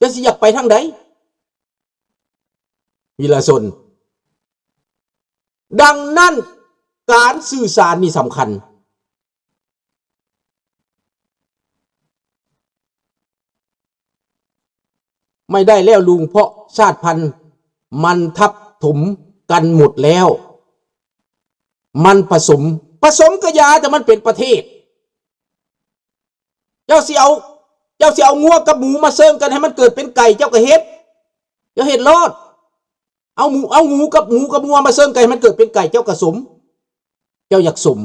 ະຊິຢາກໄປທາງໃດ? ວິລະຊົນ. ດັ່ງນັ້ນ ການສື່ສານນີ້ສຳຄັນ. ໄມ່ໄດ້ແລ້ວລຸງ ເພາະຊາດພັນມັນທັບຖົມກັນໝົດແລ້ວ. ມັນປະສົມ, ປະສົມກະຢ່າ, ແຕ່ມັນເປັນປະເທດ. ເຈົ້າຊິເອົາ, ເຈົ້າຊິເອົາງົວກັບໝູມາເຊີງກັນໃຫ້ມັນເກີດເປັນໄກ່, ເຈົ້າກະເຮັດ, ເຈົ້າເຮັດໂລດ. ເອົາໝູ, ເອົາໝູກັບ, ໝູກັບງົວມາເຊີງກັນໃຫ້ມັນເກີດເປັນໄກ່, ເຈົ້າກະສົມ, ເຈົ້າຢາກສົມ.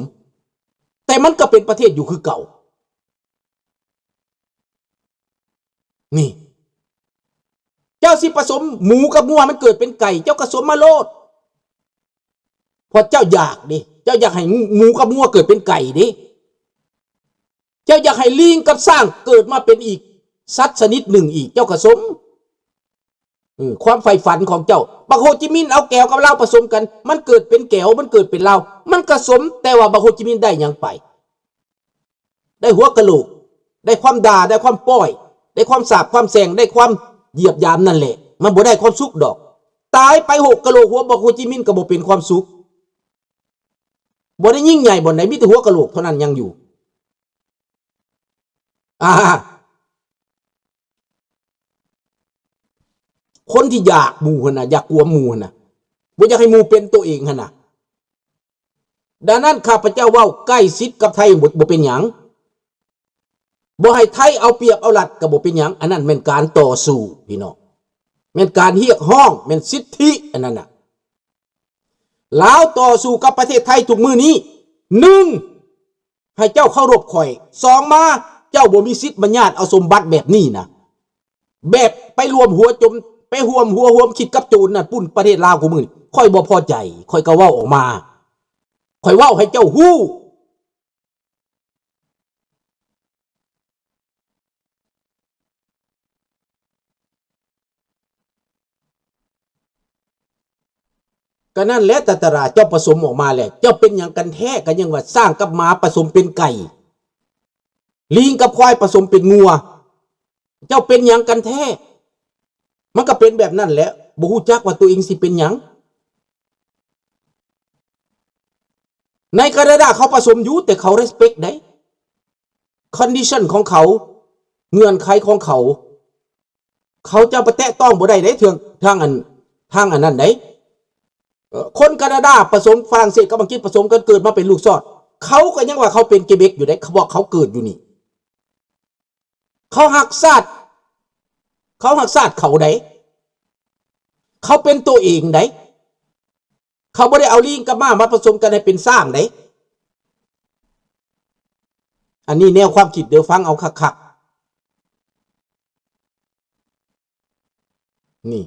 ແຕ່ມັນກະເປັນປະເທດຢູ່ຄືເກົ່າ. ນີ້ ເຈົ້າຊິປະສົມໝູກັບງົວໃຫ້ມັນເກີດເປັນໄກ່, ເຈົ້າກະສົມມາໂລດ. ເພາະເຈົ້າຢາກເດ້, ເຈົ້າຢາກໃຫ້ໝູກັບງົວເກີດເປັນໄກ່ເດ້. ເຈົ້າຢາກໃຫ້ລີງກັບຊ້າງເກີດມາເປັນອີກສັດຊະນິດໜຶ່ງອີກ, ເຈົ້າກະສົມ. ເອີ ຄວາມໃຝ່ຝັນຂອງເຈົ້າ. ບັກໂຮຈິມິນເອົາແກວກັບລາວປະສົມກັນ, ມັນເກີດເປັນແກວ, ມັນເກີດເປັນລາວ, ມັນກະສົມ, ແຕ່ວ່າບັກໂຮຈິມິນໄດ້ຫຍັງໄປ? ໄດ້ຫົວກະໂຫຼກ, ໄດ້ຄວາມດ່າ, ໄດ້ຄວາມປ້ອຍ, ໄດ້ຄວາມສາບຄວາມແຊ່ງ, ໄດ້ຄວາມຢຽບຢາມນັ້ນແຫຼະ. ມັນບໍ່ໄດ້ຄວາມສຸກດອກ. ຕາຍໄປຫົກກະໂຫຼກ, ຫົວບັກໂຮຈິມິນກະບໍ່ເປັນຄວາມສຸກ. ບໍ່ໄດ້ຍິ່ງໃຫຍ່ບ່ອນໃດ, ມີແຕ່ຫົວກະໂຫຼກເທົ່ານັ້ນຍັງຢູ່. ອາ ຄົນທີ່ຢາກໝູ່ຫັ້ນນະ, ຢາກກວມໝູ່ຫັ້ນນະ, ບໍ່ຢາກໃຫ້ໝູ່ເປັນໂຕເອງຫັ້ນນະ. ດັ່ງນັ້ນ ຂ້າພະເຈົ້າເວົ້າໃກ້ຊິດກັບໄທ ບໍ່, ບໍ່ເປັນຫຍັງ. ບໍ່ໃຫ້ໄທເອົາປຽບເອົາລັດກະບໍ່ເປັນຫຍັງ. ອັນນັ້ນແມ່ນການຕໍ່ສູ້ ພີ່ນ້ອງ, ແມ່ນການຮຽກຮ້ອງ, ແມ່ນສິດທິອັນນັ້ນນະ. ລາວຕໍ່ສູ້ກັບປະເທດໄທທຸກມື້ນີ້, ໜຶ່ງ ໃຫ້ເຈົ້າເຄົາລົບຂ້ອຍ, ສອງ ມາ ເຈົ້າບໍ່ມີສິດບັນຍາດເອົາສົມບັດແບບນີ້ນະ, ແບບໄປລວມຫົວຈົມ, ໄປຮ່ວມຫົວຮ່ວມຄິດກັບໂຈນນັ້ນປຸ້ນ. ປະເທດລາວຄູ່ມື້ນີ້ ຂ້ອຍບໍ່ພໍໃຈ, ຂ້ອຍກະເວົ້າອອກມາ, ຂ້ອຍເວົ້າໃຫ້ເຈົ້າຮູ້. ກະນັ້ນແຫຼະ ຕາຕະລາ, ເຈົ້າປະສົມອອກມາແລ້ວ, ເຈົ້າເປັນຫຍັງກັນແທ້? ກະຍັງວ່າຊ້າງກັບໝາປະສົມເປັນໄກ່, ລີງກັບຄວາຍປະສົມເປັນງົວ, ເຈົ້າເປັນຫຍັງກັນແທ້? ມັນກະເປັນແບບນັ້ນແຫຼະ, ບໍ່ຮູ້ຈັກວ່າໂຕເອງຊິເປັນຫຍັງ. ໃນການາດາເຂົາປະສົມຢູ່, ແຕ່ເຂົາ respect ໃດ໋ condition ຂອງເຂົາ, ເງື່ອນໄຂຂອງເຂົາ, ເຂົາຈະໄປແຕະຕ້ອງບໍ່ໄດ້ໃດ໋ ເຖິງທາງອັນ, ທາງອັນນັ້ນໃດ໋. ເອີ ຄົນການາດາປະສົມຝຣັ່ງເສດກັບອັງກິດປະສົມກັນເກີດມາເປັນລູກຊອດ, ເຂົາກະຍັງວ່າເຂົາເປັນເກເບັກຢູ່ໃດ໋, ເພາະເຂົາເກີດຢູ່ນີ້. ເຂົາຮັກຊາດ, ເຂົາຮັກຊາດເຂົາໃດ໋, ເຂົາເປັນໂຕເອງໃດ໋, ເຂົາບໍ່ໄດ້ເອົາລີງກັບມ້າມາປະສົມກັນໃຫ້ເປັນຊ້າງໃດ໋. ອັນນີ້ແນວຄວາມຄິດເດີ, ຟັງເອົາຄັກໆ. ນີ້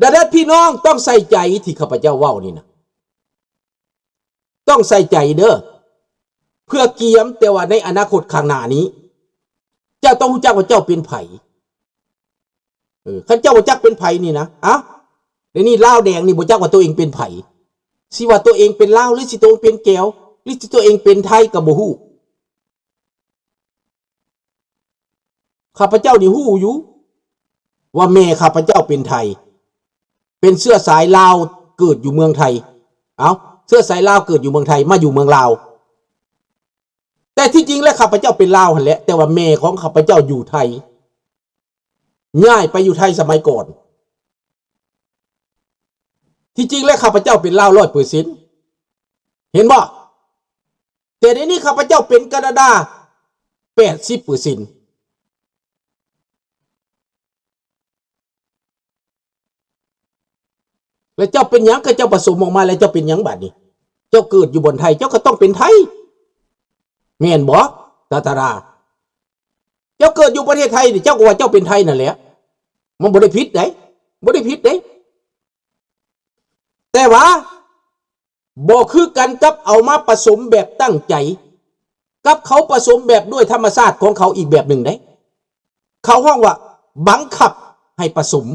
ດັ່ງນັ້ນ ພີ່ນ້ອງຕ້ອງໃສ່ໃຈທີ່ຂ້າພະເຈົ້າເວົ້ານີ້ນະ, ຕ້ອງໃສ່ໃຈເດີ ເພື່ອກຽມແຕ່ວ່າໃນອະນາຄົດຂ້າງໜ້ານີ້ ເຈົ້າຕ້ອງຮູ້ຈັກວ່າເຈົ້າເປັນໃຜ. ເອີ ຄັນເຈົ້າບໍ່ຈັກເປັນໃຜນີ້ນະ, ເອົ້າ ດຽວນີ້ລາວແດງນີ້ບໍ່ຈັກວ່າໂຕເອງເປັນໃຜ, ຊິວ່າໂຕເອງເປັນລາວ ຫຼື ຊິໂຕເອງເປັນແກວ ຫຼື ຊິໂຕເອງເປັນໄທກະບໍ່ຮູ້. ຂ້າພະເຈົ້ານີ້ຮູ້ຢູ່ວ່າແມ່ຂ້າພະເຈົ້າເປັນໄທ, ເປັນເຊື້ອສາຍລາວ ເກີດຢູ່ເມືອງໄທ. ເອົ້າ ເຊື້ອສາຍລາວເກີດຢູ່ເມືອງໄທ ມາຢູ່ເມືອງລາວ. ແຕ່ທີ່ຈິງແລ້ວຂ້າພະເຈົ້າເປັນລາວຫັ້ນແຫຼະ, ແຕ່ວ່າແມ່ຂອງຂ້າພະເຈົ້າຢູ່ໄທ, ຍ້າຍໄປຢູ່ໄທສະໄໝກ່ອນ. ທີ່ຈິງແລ້ວຂ້າພະເຈົ້າເປັນລາວຮ້ອຍເປີເຊັນ, ເຫັນບໍ່? ແຕ່ດຽວນີ້ຂ້າພະເຈົ້າເປັນການາດາແປດສິບເປີເຊັນ. ແລ້ວເຈົ້າເປັນຫຍັງ? ກະເຈົ້າປະສົມອອກມາແລ້ວ ເຈົ້າເປັນຫຍັງບາດນີ້? ເຈົ້າເກີດຢູ່ບ່ອນໄທ ເຈົ້າກະຕ້ອງເປັນໄທ ແມ່ນບໍ່ ຕາຕາລາ? ເຈົ້າເກີດຢູ່ປະເທດໄທນີ້ ເຈົ້າກະວ່າເຈົ້າເປັນໄທນັ້ນແຫຼະ, ມັນບໍ່ໄດ້ຜິດໃດ໋ ບໍ່ໄດ້ຜິດໃດ໋. ແຕ່ວ່າ ບໍ່ຄືກັນກັບເອົາມາປະສົມແບບຕັ້ງໃຈ, ກັບເຂົາປະສົມແບບດ້ວຍທຳມະຊາດຂອງເຂົາອີກແບບໜຶ່ງເດ້. ເຂົາຮ້ອງວ່າບັງຄັບໃຫ້ປະສົມ,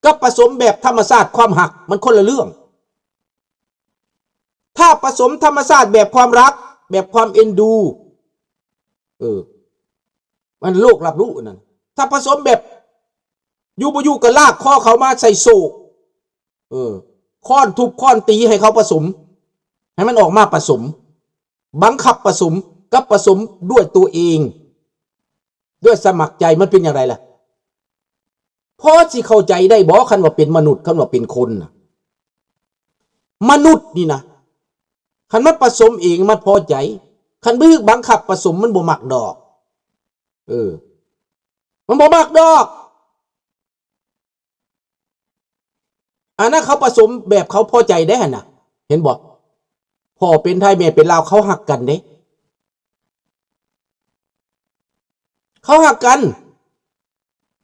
ກັບປະສົມແບບທຳມະຊາດຄວາມຮັກ ມັນຄົນລະເລື່ອງ. ຖ້າປະສົມທຳມະຊາດແບບຄວາມຮັກ ແບບຄວາມເອັນດູ ເອີ ມັນໂລກຮັບຮູ້ນັ້ນ. ຖ້າປະສົມແບບຢູ່ບໍ່ຢູ່ກໍລາກຄໍເຂົາມາໃສ່ໂສ້ ເອີ ຄ້ອນທຸບຄ້ອນຕີໃຫ້ເຂົາປະສົມ ໃຫ້ມັນອອກມາປະສົມ ບັງຄັບປະສົມ ກັບປະສົມດ້ວຍຕົວເອງ ດ້ວຍສະໝັກໃຈ ມັນເປັນຢ່າງໃດລະ? ພໍຊິເຂົ້າໃຈໄດ້ບໍ່ ຄັນວ່າເປັນມະນຸດ ຄັນວ່າເປັນຄົນນະ? ມະນຸດນີ້ນະ ຄັນມັນປະສົມເອງມັນພໍໃຈ, ຄັນໄປຖືກບັງຄັບປະສົມມັນບໍ່ມັກດອກ. ເອີ ມັນບໍ່ມັກດອກ. ອັນນັ້ນເຂົາປະສົມແບບເຂົາພໍໃຈໄດ້ຫັ້ນນະ ເຫັນບໍ່? ພໍ່ເປັນໄທແມ່ເປັນລາວ ເຂົາຮັກກັນເດ້ ເຂົາຮັກກັນ.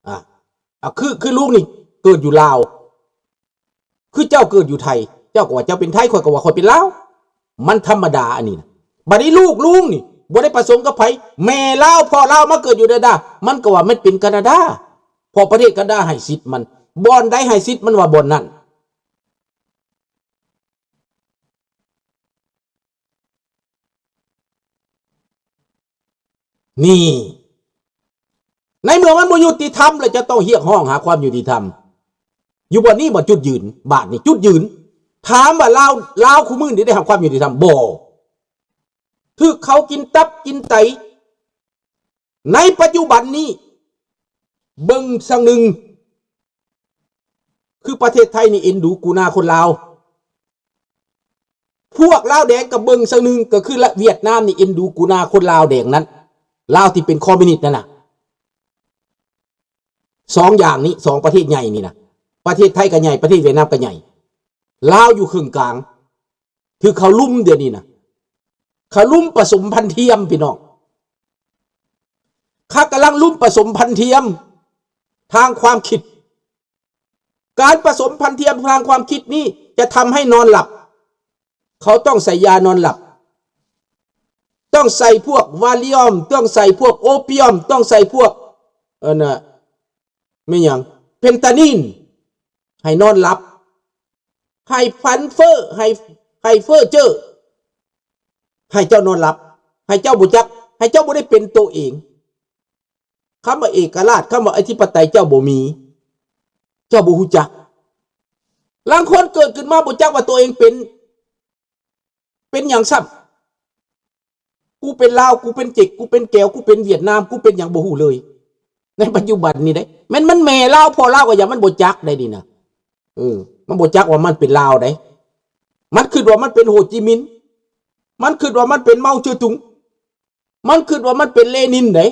ອາ ອາ ຄື ຄືລຸງນີ້ເກີດຢູ່ລາວ ຄືເຈົ້າເກີດຢູ່ໄທ ເຈົ້າກໍວ່າເຈົ້າເປັນໄທ ຂ້ອຍກໍວ່າຂ້ອຍເປັນລາວ ມັນທຳມະດາອັນນີ້ນະ. ບັດນີ້ລູກລຸງນີ້ບໍ່ໄດ້ປະສົມກັບໃຜ ແມ່ລາວພໍ່ລາວມາເກີດຢູ່ການາດາ ມັນກໍວ່າມັນເປັນການາດາ ເພາະປະເທດການາດາໃຫ້ສິດມັນ ບ່ອນໃດໃຫ້ສິດມັນວ່າບ່ອນນັ້ນ. ນີ້ ໃນເມື່ອມັນບໍ່ຍຸຕິທຳ ແລ້ວຈະຕ້ອງຮຽກຮ້ອງຫາຄວາມຍຸຕິທຳ ຢູ່ບ່ອນນີ້ບໍ່ ຈຸດຢືນ ບາດນີ້ຈຸດຢືນ. ຖາມວ່າລາວ ລາວຄູ່ມື້ນີ້ໄດ້ຮັບຄວາມຍຸຕິທຳ? ບໍ່. ຖືກເຂົາກິນຕັບກິນໄຕ. ໃນປັດຈຸບັນນີ້ ເບິ່ງຊະໜຶ່ງ ຄືປະເທດໄທນີ້ເອັນດູກຸນາຄົນລາວ ພວກລາວແດງກໍເບິ່ງຊະໜຶ່ງ ກໍຄືລະ ຫວຽດນາມນີ້ເອັນດູກຸນາຄົນລາວແດງນັ້ນ ລາວທີ່ເປັນຄອມມິວນິດນັ້ນນະ. ສອງຢ່າງນີ້ ສອງປະເທດໃຫຍ່ນີ້ນະ ປະເທດໄທກໍໃຫຍ່ ປະເທດຫວຽດນາມກໍໃຫຍ່ ລາວຢູ່ເຄິ່ງກາງ. ຖືກເຂົາລຸມດຽວນີ້ນະ ເຂົາລຸມປະສົມພັນທຽມພີ່ນ້ອງ ເຂົາກຳລັງລຸມປະສົມພັນທຽມທາງຄວາມຄິດ. ການປະສົມພັນທຽມທາງຄວາມຄິດນີ້ຈະທຳໃຫ້ນອນຫຼັບ ເຂົາຕ້ອງໃສ່ຢານອນຫຼັບ ຕ້ອງໃສ່ພວກວາລິອອມ ຕ້ອງໃສ່ພວກໂອປິອມ ຕ້ອງໃສ່ພວກ ອັນນະ ແມ່ນຫຍັງ ເຟນຕານິນ ໃຫ້ນອນຫຼັບ ໃຫ້ຝັນເຟີ້ ໃຫ້ ໃຫ້ເຟີ້ເຈີ້ ໃຫ້ເຈົ້ານອນຫຼັບ ໃຫ້ເຈົ້າບໍ່ຈັກ ໃຫ້ເຈົ້າບໍ່ໄດ້ເປັນໂຕເອງ. ຄຳວ່າເອກະລາດ ຄຳວ່າອະທິປະໄຕເຈົ້າບໍ່ມີ ເຈົ້າບໍ່ຮູ້ຈັກ. ລາງຄົນເກີດຂຶ້ນມາບໍ່ຈັກວ່າໂຕເອງເປັນ ເປັນຫຍັງຊ້ຳ? ກູເປັນລາວ ກູເປັນເຈັກ ກູເປັນແກວ ກູເປັນຫວຽດນາມ ກູເປັນຫຍັງບໍ່ຮູ້ເລີຍ. ໃນປັດຈຸບັນນີ້ເດ້ ແມ່ນມັນແມ່ລາວພໍ່ລາວກໍຢ່າ ມັນບໍ່ຈັກໄດ໋ນີ້ນະ. ເອີ ມັນບໍ່ຈັກວ່າມັນເປັນລາວໄດ໋. ມັນຄິດວ່າມັນເປັນໂຮຈິມິນ ມັນຄິດວ່າມັນເປັນເມົາເຈີຕຸງ ມັນຄິດວ່າມັນເປັນເລນິນໄດ໋.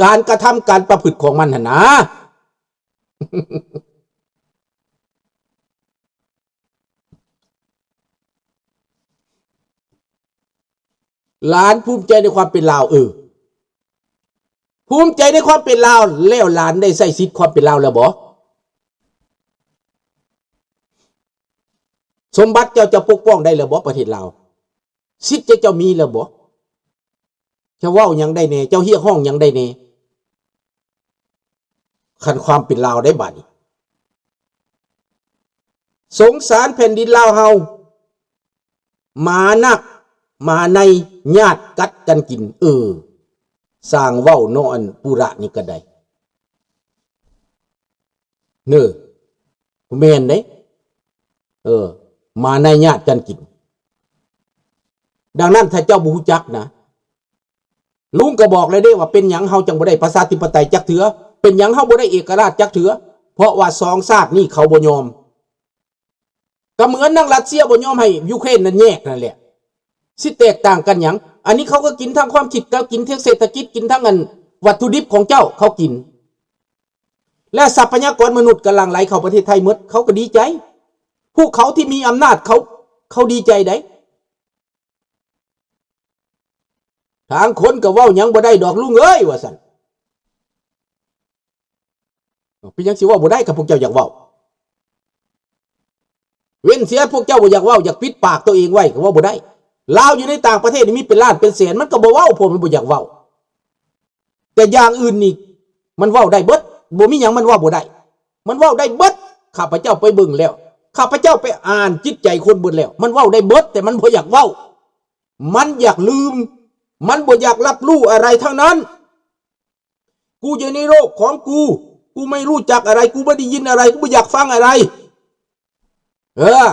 ການກະທຳ ການປະພຶດຂອງມັນຫັ້ນນາ. ຫຼານພູມໃຈໃນຄວາມເປັນລາວ. ເອີ ພູມໃຈໃນຄວາມເປັນລາວ ແລ້ວຫຼານໄດ້ໃຊ້ສິດຄວາມເປັນລາວແລ້ວບໍ່? ສົມບັດເຈົ້າ ເຈົ້າປົກປ້ອງໄດ້ແລ້ວບໍ່ ປະເທດລາວ? ສິດເຈົ້າ ເຈົ້າມີແລ້ວບໍ່? ເຈົ້າເວົ້າຫຍັງໄດ້ແດ່? ເຈົ້າຮຽກຮ້ອງຫຍັງໄດ້ແດ່? ຄັນຄວາມເປັນລາວໄດ້ບາດນີ້ ສົງສານແຜ່ນດິນລາວເຮົາ ໝານັກ ໝາໃນ ຍາດກັດກັນກິນ. ເອີ ຊ່າງເວົ້າເນາະ ອັນປຸລະນີ້ກໍໄດ້ ເນີ ແມ່ນເດ້. ເອີ ໝາໃນຍາດກັນກິນ. ດັ່ງນັ້ນ ຖ້າເຈົ້າບໍ່ຮູ້ຈັກນະ ລຸງກໍບອກແລ້ວເດ້ວ່າ ເປັນຫຍັງເຮົາຈັ່ງບໍ່ໄດ້ປະຊາທິປະໄຕຈັກເທື່ອ? ເປັນຫຍັງເຮົາບໍ່ໄດ້ເອກະລາດຈັກເທື່ອ? ເພາະວ່າສອງຊາດນີ້ເຂົາບໍ່ຍອມ. ກໍເໝືອນນາງຣັດເຊຍບໍ່ຍອມໃຫ້ຢູເຄຣນນັ້ນແຍກນັ້ນແຫຼະ. ຊິແຕກຕ່າງກັນຫຍັງ? ອັນນີ້ເຂົາກໍກິນທາງຄວາມຄິດ, ເຂົາກິນທາງເສດຖະກິດ, ກິນທາງອັນວັດຖຸດິບຂອງເຈົ້າ, ເຂົາກິນ. ແລະ ຊັບພະຍາກອນມະນຸດກໍຫຼັ່ງໄຫຼເຂົ້າປະເທດໄທໝົດ, ເຂົາກໍດີໃຈ. ພວກເຂົາທີ່ມີອຳນາດ ເຂົາ, ເຂົາດີໃຈໃດ໋. ທາງຄົນກໍເວົ້າຫຍັງບໍ່ໄດ້ດອກລຸງເອີຍ ວ່າຊັ້ນ. ເປັນຫຍັງຊິເວົ້າບໍ່ໄດ້ ຄັນພວກເຈົ້າຢາກເວົ້າ? ເວັ້ນເສຍພວກເຈົ້າບໍ່ຢາກເວົ້າ, ຢາກປິດປາກຕົວເອງໄວ້ ກໍເວົ້າບໍ່ໄດ້. ລາວຢູ່ໃນຕ່າງປະເທດນີ້ມີເປັນລ້ານເປັນແສນ ມັນກໍບໍ່ເວົ້າ ເພາະມັນບໍ່ຢາກເວົ້າ. ແຕ່ຢ່າງອື່ນນີ້ມັນເວົ້າໄດ້ເບິດ, ບໍ່ມີຫຍັງມັນເວົ້າບໍ່ໄດ້. ມັນເວົ້າໄດ້ເບິດ. ຂ້າພະເຈົ້າໄປເບິ່ງແລ້ວ, ຂ້າພະເຈົ້າໄປອ່ານຈິດໃຈຄົນເບິດແລ້ວ. ມັນເວົ້າໄດ້ເບິດ, ແຕ່ມັນບໍ່ຢາກເວົ້າ. ມັນຢາກລືມ, ມັນບໍ່ຢາກຮັບຮູ້ອະໄລທັງນັ້ນ. กูอยู่ในโลกของกู กูไม่รู้จักอะไร กูไม่ได้ยินอะไร กูไม่อยากฟังอะไร เออ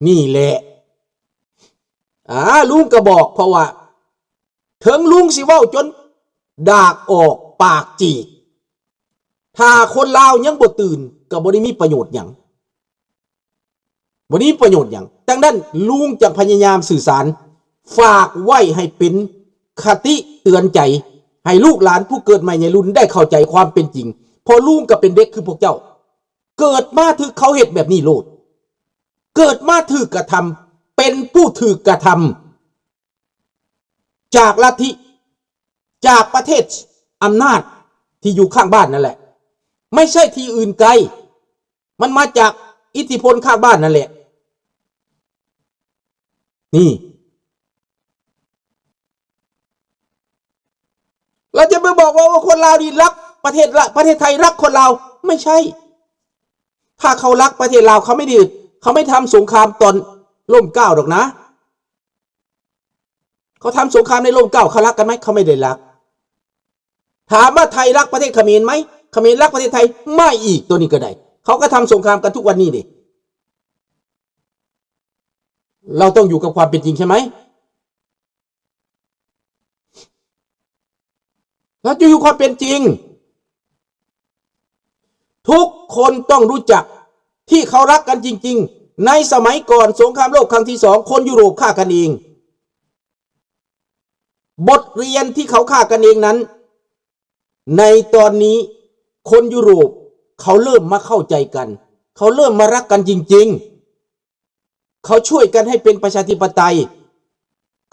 นี่แหละ อ่า ลุงก็บอก เพราะว่า เถิงลุงสิเว้าจนดากออกปากจีก ถ้าคนลาวยังบ่ตื่น ก็บ่ได้มีประโยชน์หยัง บ่ได้มีประโยชน์หยัง ดังนั้นลุงจะพยายามสื่อสาร ฝากไว้ให้เป็นคติเตือนใจ ให้ลูกหลานผู้เกิดใหม่ในรุ่นได้เข้าใจความเป็นจริง เพราะลุงก็เป็นเด็กคือพวกเจ้า เกิดมาถืกเขาเฮ็ดแบบนี้โลด เกิดมาถืกกระทำ เป็นผู้ถืกกระทำ จากลัทธิ จากประเทศอำนาจที่อยู่ข้างบ้านนั่นแหละ ไม่ใช่ที่อื่นไกล มันมาจากอิทธิพลข้างบ้านนั่นแหละ นี่ เราจะไปบอกว่า ว่าคนลาวนี่รักประเทศละ ประเทศไทยรักคนลาว ไม่ใช่ ถ้าเขารักประเทศลาว เขาไม่ได้ เขาไม่ทำสงครามตอนร่มเกล้าดอกนะ เขาทำสงครามในร่มเกล้า เขารักกันไหม เขาไม่ได้รัก ถามว่าไทยรักประเทศเขมรไหม เขมรรักประเทศไทย ไม่อีก ตัวนี้ก็ได้ เขาก็ทำสงครามกันทุกวันนี้ดิ เราต้องอยู่กับความเป็นจริงใช่ไหม เราจะอยู่ความเป็นจริง ทุกคนต้องรู้จักที่เขารักกันจริงๆ ในสมัยก่อนสงครามโลกครั้งที่สอง คนยุโรปฆ่ากันเอง บทเรียนที่เขาฆ่ากันเองนั้น ในตอนนี้คนยุโรปเขาเริ่มมาเข้าใจกัน เขาเริ่มมารักกันจริงๆ เขาช่วยกันให้เป็นประชาธิปไตย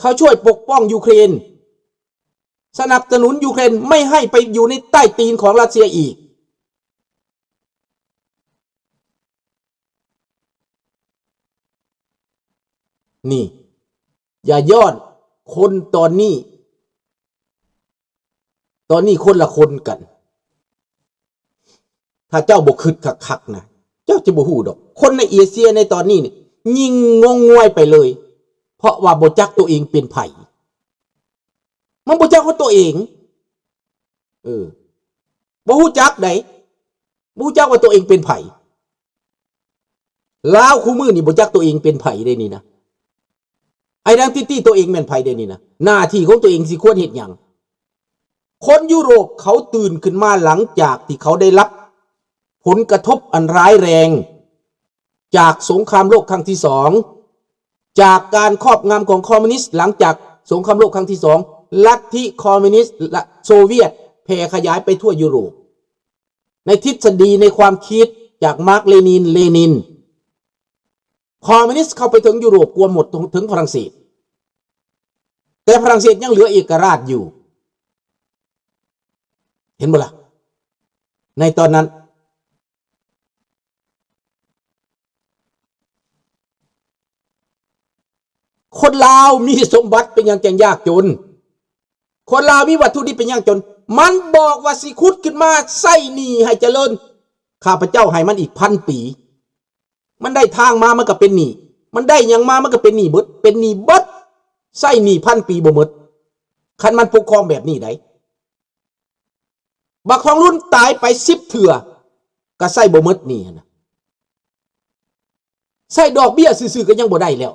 เขาช่วยปกป้องยูเครน สนับสนุนยูเครนไม่ให้ไปอยู่ในใต้ตีนของรัสเซียอีก นี่ อย่าย้อน คนตอนนี้ ตอนนี้คนละคนกัน ถ้าเจ้าบ่คิดคักๆ นะ เจ้าจะบ่ฮู้ดอก คนในเอเชียในตอนนี้นี่ ยิ่งงงงวยไปเลย เพราะว่าบ่จักตัวเองเป็นไผ มันบ่จักว่าตัวเอง เออ บ่ฮู้จักใด บ่ฮู้จักว่าตัวเองเป็นไผ ลาวคู่มื้อนี่บ่จักตัวเองเป็นไผเด้นี่นะ identity ตัวเองแม่นไผเด้นี่นะ หน้าที่ของตัวเองสิควรเฮ็ดหยัง คนยุโรปเขาตื่นขึ้นมาหลังจากที่เขาได้รับผลกระทบอันร้ายแรง จากสงครามโลกครั้งที่สอง จากการครอบงำของคอมมิวนิสต์หลังจากสงครามโลกครั้งที่สอง ลัทธิคอมมิวนิสต์และโซเวียตแผ่ขยายไปทั่วยุโรป ในทฤษฎีในความคิดจากมาร์ก เลนิน เลนิน คอมมิวนิสต์เข้าไปถึงยุโรปกว่าหมด ถึงฝรั่งเศส แต่ฝรั่งเศสยังเหลือเอกราชอยู่ เห็นบ่ล่ะ ในตอนนั้น คนลาวมีสมบัติเป็นหยังจั่งยากจน คนลาวมีวัตถุดิบเป็นหยังจน มันบอกว่าสิขุดขึ้นมาใช้หนี้ให้เจริญ ข้าพเจ้าให้มันอีกพันปี มันได้ทางมามันก็เป็นหนี้ มันได้หยังมามันก็เป็นหนี้เบิด เป็นหนี้เบิด ใช้หนี้พันปีบ่หมด คันมันปกครองแบบนี้ได๋ บักทองลุนตายไปสิบเทื่อ ก็ใช้บ่หมดหนี้หั่นน่ะ ใช้ดอกเบี้ยซื่อๆ ก็ยังบ่ได้แล้ว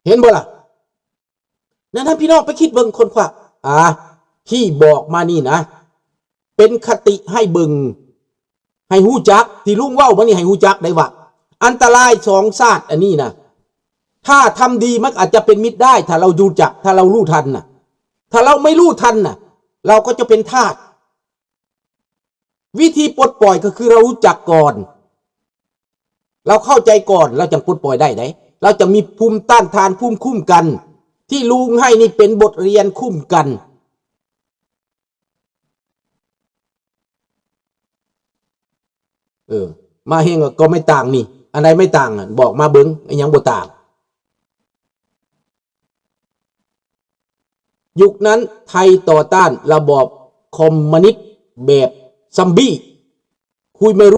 เห็นบ่ล่ะ นั้นๆ พี่น้องไปคิดเบิ่ง ค้นคว้า อ่า ที่บอกมานี่นะ เป็นคติให้เบิ่ง ให้ฮู้จัก ที่ลุงเว้ามานี่ให้ฮู้จักได้ว่า อันตรายสองชาติอันนี้นะ ถ้าทำดีมันอาจจะเป็นมิตรได้ ถ้าเรารู้จัก ถ้าเรารู้ทันน่ะ ถ้าเราไม่รู้ทันน่ะ เราก็จะเป็นทาส วิธีปลดปล่อยก็คือเรารู้จักก่อน เราเข้าใจก่อน เราจั่งปลดปล่อยได้ได๋ เราจะมีภูมิต้านทาน ภูมิคุ้มกัน ที่ลุงให้นี่เป็นบทเรียนคุ้มกัน เออ มาแฮงก็ไม่ต่างนี่ อันใดไม่ต่างอะ บอกมาเบิ่ง อิหยังบ่ต่าง ยุคนั้นไทยต่อต้านระบอบคอมมิวนิสต์แบบซอมบี้ คุยไม่